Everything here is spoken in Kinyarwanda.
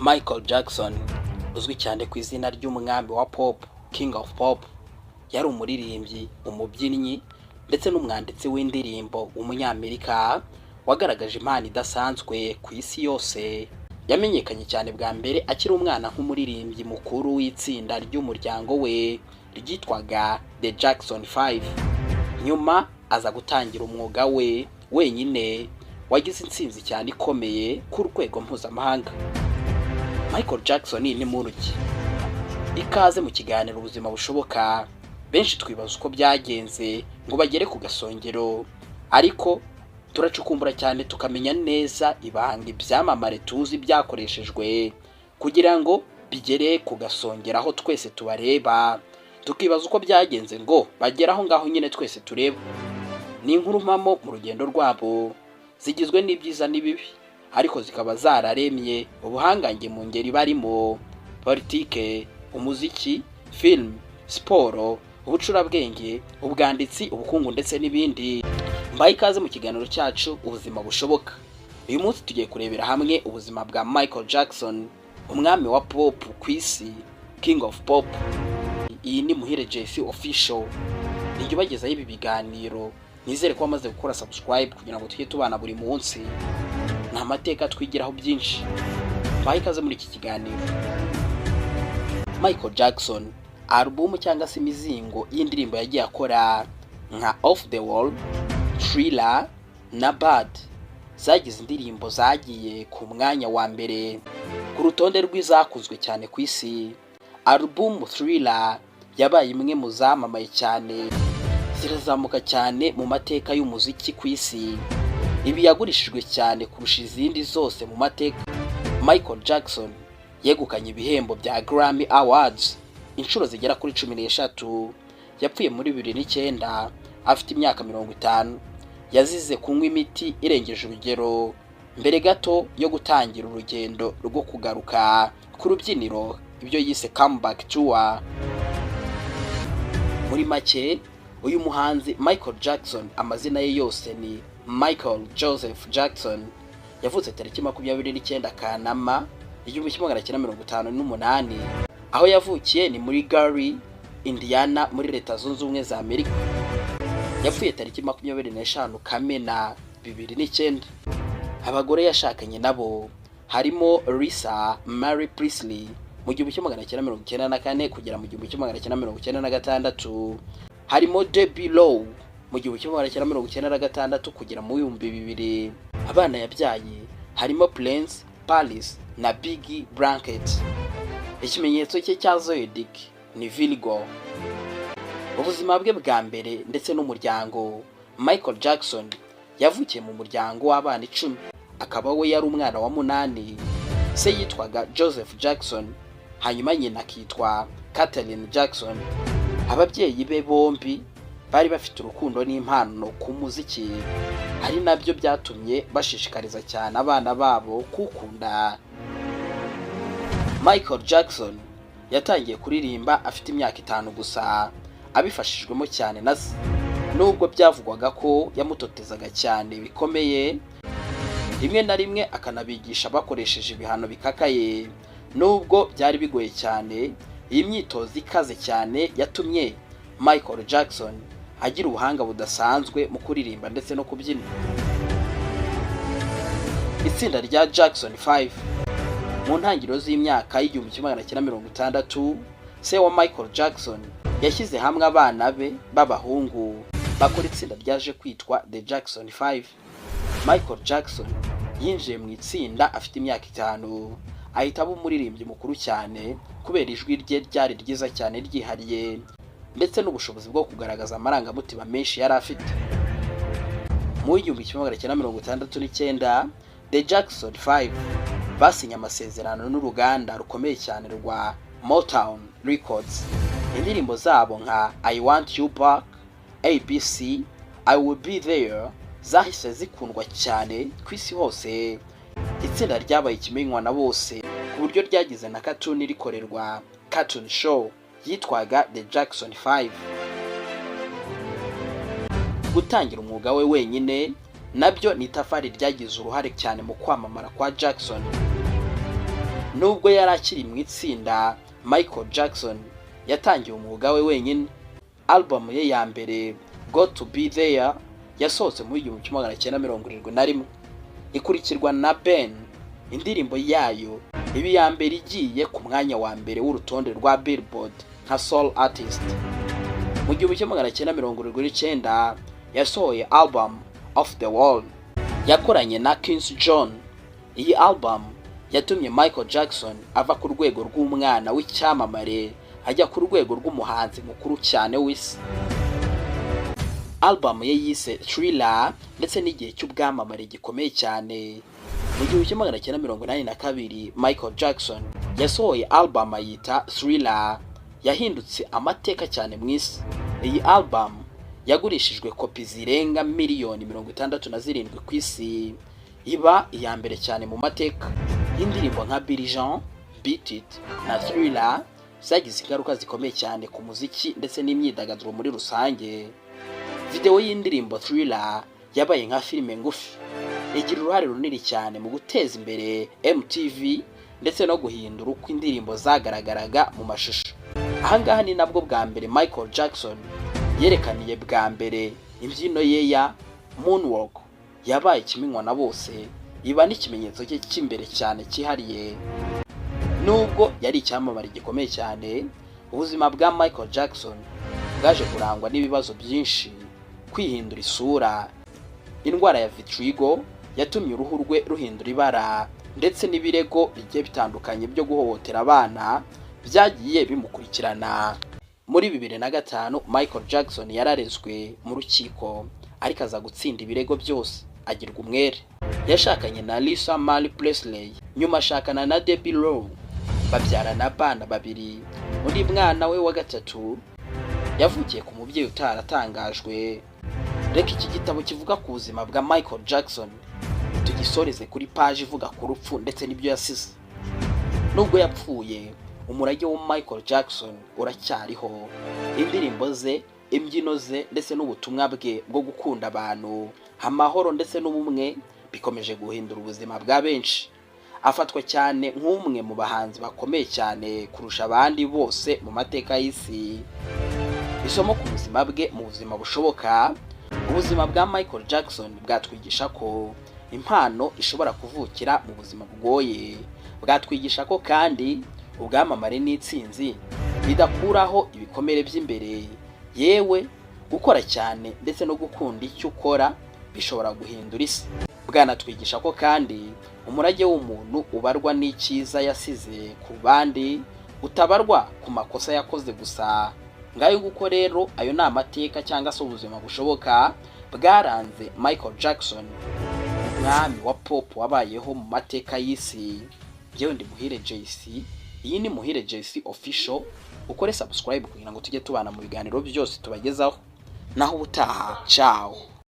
Michael Jackson, uzwi cyane ku izina ry'umwami wa pop, King of Pop, yari umuririmbyi, umubyinnyi ndetse n'umwanditsi w'indirimbo w'Umunyamerika wagaragaje impano idasanzwe ku isi yose. Yamenyekanye cyane bwa mbere akiri umwana nk'umuririmbyi mukuru w'itsinda ry'umuryango we ryitwaga The Jackson 5. Nyuma aza gutangira umwuga we wenyine wagize intsinzi cyane ikomeye ku rwego mpuzamahanga. Michael Jackson ni muntu ki? Ikaze mu kiganiro Ubuzima Bushoboka. Benshi twibaza uko byagenze ngo bagere ku gasongero, ariko turacukumbura cyane tukamenya neza ibanga ibyamamare tuzi byakoreshejwe kugira ngo bigere ku gasongero aho twese tubareba, tukibaza uko byagenze ngo bagere aho ngaho nyine twese tureba. Ni inkuru mpamo mu rugendo rwabo, zigizwe n'ibyiza n'ibibi, ariko zikaba zararemye ubuhangange mu ngeri barimo: politike, umuziki, film, siporo, ubucurabwenge, ubwanditsi, ubukungu ndetse n'ibindi. Mbaye ikaze mu kiganiro cyacu Ubuzima Bushoboka. Uyu munsi tugiye kurebera hamwe ubuzima bwa Michael Jackson, umwami wa pop ku isi, King of Pop. Iyi ni Muhire JC Official, nijya ubagezaho ibi biganiro. Nizere ko wamaze gukora subscribe kugira ngo tujye tubana buri munsi. Ni amateka twigiraho byinshi. Mbaye ikaze muri iki kiganiro. Michael Jackson, alubumu cyangwa se imizingo y'indirimbo yagiye akora nka Off the Wall, Thriller na Bad zagize indirimbo zagiye ku mwanya wa mbere ku rutonde rw'izakunzwe cyane ku isi. Alubumu Thriller yabaye imwe mu zamamaye cyane, zirazamuka cyane mu mateka y'umuziki ku isi. Ibi yagurishijwe cyane kurusha izindi zose mu mateka. Michael Jackson yegukanye ibihembo bya Grammy Awards inshuro zigera kuri 13. Yapfuye muri 2009 afite imyaka 50. Yazize kunywa imiti irengeje urugero mbere gato yo gutangira urugendo rwo kugaruka ku rubyiniro, ibyo yise comeback tour. Muri make, uyu muhanzi Michael Jackson, amazina ye yose ni Michael Joseph Jackson, yavutse tariki 29 Kanama 1958. Aho yavukiye ni muri Gary, Indiana, muri Leta Zunze Ubumwe za Amerika. Yapfuye tariki 25 Kamena 2009. Abagore yashakanye nabo harimo Lisa Marie Presley mu 1994 kugera mu 1996, harimo Debbie Rowe mu 1996 kugera mu 2000. Abana yabyaye harimo Prince, Paris na Biggie Blanket. Ikimenyetso cye cya zodiac ni Virgo. Ubuzima bwe bwa mbere ndetse n'umuryango: Michael Jackson yavukiye mu muryango w'abana 10, akaba we yari umwana wa munani. Se yitwaga Joseph Jackson, hanyuma nyina akitwa Catherine Jackson. Ababyeyi be bombi bari bafite urukundo n'impano ku muziki, ari nabyo byatumye bashishikariza cyane abana babo kuwukunda. Michael Jackson yatangiye kuririmba afite imyaka 5 gusa, abifashijwemo cyane na se, nubwo byavugwaga ko yamutotezaga cyane bikomeye, rimwe na rimwe akanabigisha bakoresheje ibihano bikakaye. Nubwo byari bigoye cyane, iyi myitozo ikaze cyane yatumye Michael Jackson agira ubuhanga budasanzwe mu kuririmba ndetse no kubyina. Itsinda rya Jackson 5: mu ntangiriro z'imyaka y'1960, se wa Michael Jackson yashyize hamwe abana be b'abahungu bakora itsinda ryaje kwitwa The Jackson 5. Michael Jackson yinjiye mu itsinda afite imyaka 5, ahita aba umuririmbyi mukuru cyane kubera ijwi rye ryari ryiza cyane ryihariye ndetse n'ubushobozi bwo kugaragaza amarangamutima menshi yari afite. Mu 1969, The Jackson 5 basinye amasezerano n'uruganda rukomeye cyane rwa Motown Records. Indirimbo zabo nka I Want You Back, ABC, I Will Be There zahise zikundwa cyane ku isi hose. Itsinda ryabaye ikimenywa na bose ku buryo ryagize na cartoon rikorerwa cartoon show yitwaga The Jackson 5. Gutangira umwuga we wenyine nabyo ni itafari ryagize uruhare cyane mu kwamamara kwa Jackson. Nubwo yari akiri mu itsinda, Michael Jackson yatangiye umwuga we wenyine. Album ye ya mbere, Got to Be There, yasohotse muri 1971, ikurikirwa na Ben, indirimbo yayo iba iya mbere igiye ku mwanya wa mbere w'urutonde rwa Billboard nka solo artist. Mu 1979 yasohoye album Off the Wall yakoranye na Quincy Jones. Iyi album yatumye Michael Jackson ava ku rwego rw'umwana w'icyamamare ajya ku rwego rw'umuhanzi mukuru cyane w'isi. Album ye yise Thriller ndetse n'igihe cy'ubwamamare gikomeye cyane. Mu 1982 Michael Jackson yasohoye album ayita Thriller, yahindutse amateka cyane mu isi. Iyi album yagurishijwe kopi zirenga miliyoni 67 ku isi, iba iya mbere cyane mu mateka. Indirimbo nka Billie Jean, Beat It na Thriller zagize ingaruka zikomeye cyane ku muziki ndetse n'imyidagaduro muri rusange. Videwo y'indirimbo Thriller yabaye nka filime ngufi, igira uruhare runini cyane mu guteza imbere MTV ndetse no guhindura uko indirimbo zagaragaraga mu mashusho. Ahangaha ni nabwo bwa mbere Michael Jackson yerekaniye bwa mbere imbyino ye ya moonwalk, yabaye ikimenywa na bose, iba n'ikimenyetso cye cy'imbere cyane cyihariye. Nubwo yari icyamamare gikomeye cyane, ubuzima bwa Michael Jackson bwaje kurangwa n'ibibazo byinshi: kwihindura isura, indwara ya vitiligo yatumye uruhu rwe ruhindura ibara, ndetse n'ibirego bigiye bitandukanye byo guhohotera abana byagiye bimukurikirana. Muri 2005 Michael Jackson yararezwe mu rukiko, ariko aza gutsinda ibirego byose, agirwa umwere. Yashakanye na Lisa Marie Presley, nyuma ashakana na Debbie Rowe, babyarana abana babiri. Undi mwana we wa gatatu yavukiye ku mubyeyi utaratangajwe. Reka iki gitabo kivuga ku buzima bwa Michael Jackson tugisoreze kuri paji ivuga ku rupfu ndetse n'ibyo yasize. Nubwo yapfuye, umurage wa Michael Jackson uracyariho. Indirimbo ze, imbyino ze ndetse n'ubutumwa bwe bwo gukunda abantu, amahoro ndetse n'ubumwe bikomeje guhindura ubuzima bwa benshi. Afatwa cyane nk'umwe mu bahanzi bakomeye cyane kurusha abandi bose mu mateka y'isi. Isomo ku buzima bwe mu buzima bushoboka: ubuzima bwa Michael Jackson bwatwigisha ko impano ishobora kuvukira mu buzima bugoye. Bwatwigisha ko kandi ubwamamare n'intsinzi bidakuraho ibikomere by'imbere. Yewe, gukora cyane ndetse no gukunda icyo ukora bishobora guhindura isi. Bwanatwigisha ko kandi umurage w'umuntu ubarwa n'icyiza yasize ku bandi, utabarwa ku makosa yakoze gusa. Ngayo nguko rero, ayo ni amateka cyangwa se ubuzima bushoboka bwaranze Michael Jackson, umwami wa pop wabayeho mu mateka y'isi. Njyewe ndi Muhire JC, iyi ni Muhire JC Official. Ukore subscribe kugira ngo tujye tubana mu biganiro byose tubagezaho. Naho ubutaha, ciao.